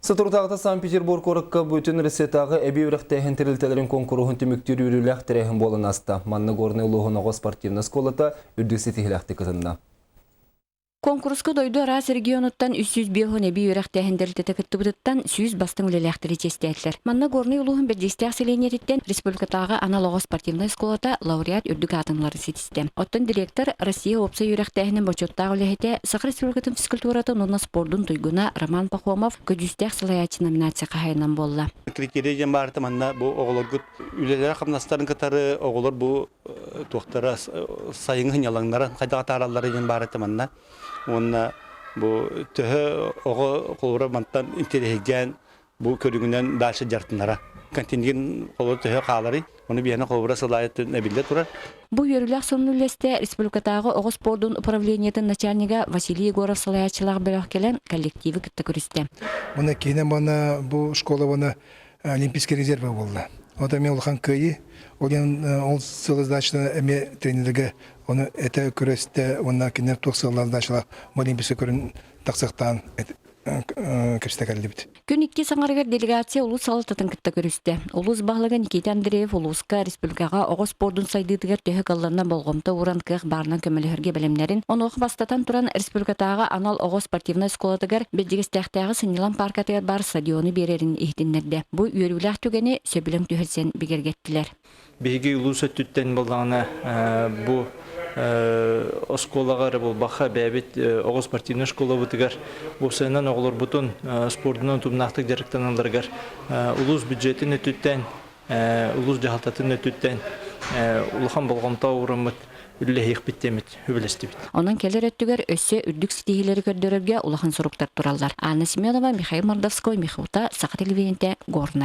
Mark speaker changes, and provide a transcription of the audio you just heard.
Speaker 1: Соторутааҕыта Санкт-Петербург куоракка бүтүн Россиятааҕы эбии үөрэхтээһин тэрилтэлэрин куонкуруһун түмүктүүр үөрүүлээх тэрээһин буолан ааста. Манна Горнай улууһун оҕо спортивнай оскуолата үрдүк ситиһиилээхтик кытынна.
Speaker 2: Куонкуруска дойду араас регионуттан 350 эбии үөрэхтээһин тэрилтэтэ кыттыбытыттан 100 бастыҥ үлэлээхтэри чиэстээтилэр. Манна Горнай улууһун Бэрдьигэстээх сэлиэнньэтиттэн республикатааҕы анал оҕо спортивнай оскуолата лауреат үрдүк аатын ылары ситистэ. Оттон директор Россия уопсай үөрэхтээһинин бочуоттаах үлэһитэ, Саха Республикатын физкультуратын уонна спордун туйгуна Роман Пахомов көдьүүстээх салайааччы номинация хаһаайынан буолла.
Speaker 3: Критерий диэн баарыта манна бу оҕолоргут үлэлэрэ-хамнастарын кытары оҕолор бу туохтара сайыҥҥы сынньалаҥнара хайдах атаараллара диэн баар этэ манна уонна бу төһө оҕо холобура мантан интэриэһиргээн бу көрүҥүнэн дальше дьарыктанара контингент холобура төһө хааларый ону биһиэнэ холобура сыл аайы эбиллэ турар.
Speaker 2: Бу үөрүүлээх сонун үллэстэ республикатааҕы оҕо спордун управлениетын начальнига Василий Егоров салайааччылаах бөлөх кэлэн коллективы кытта көрүстэ.
Speaker 4: Уонна киинэ уонна бу школа уонна Олимпийский резервэ буолла. Вот эмиэ улахан кыайыы. Ол диэн ол сыл сдачата эмиэ тренергэ ону этэ көрөстө уонна кинилэр туох сыаллаах сдачалаах Олимпийскай көрүн тахсыахтаан кэпсэтэ кэллибит.
Speaker 2: Күн иккис аҥарыгар делегация улуус салалтатын кытта көрүстэ. Улуус баһылыга Никита Андреев улууска, республикаҕа оҕо спордун сайдыытыгар төһө кылланна болҕомто ууран кыах баарынан көмөлөһөргө бэлэмнэрин, онуоха бастатан туран республикатааҕы анал оҕо спортивнай оскуолатыгар Бэрдьигэстээхтээҕи сынньалаҥ пааркатыгар баар стадиону биэрэрин иһитиннэрдэ. Бу үөрүүлээх түгэни сөбүлэҥ түһэрсэн бигэргэттилэр.
Speaker 5: Биһиги улуус өттүттэн буоллаҕына бу оскуолаҕа эрэ буолбакка бэйэбит оҕо спортивнай школабытыгар уопсайынан оҕолорбутун спордунан утумнаахтык дьарыктаналларыгар улуус бюджетин өттүттэн улуус дьаһалтатын өттүттэн улахан болҕомто уураммыт үлэлэһиэхпит диэммит үбүлэстибит.
Speaker 2: Онон кэлэр өттүгэр өссө үрдүк ситиһиилэри көрдөрөргө улахан соруктар тураллар. Анна Семенова, Михаил Мордовской, Михута, Саха телевидениетэ, Горнай.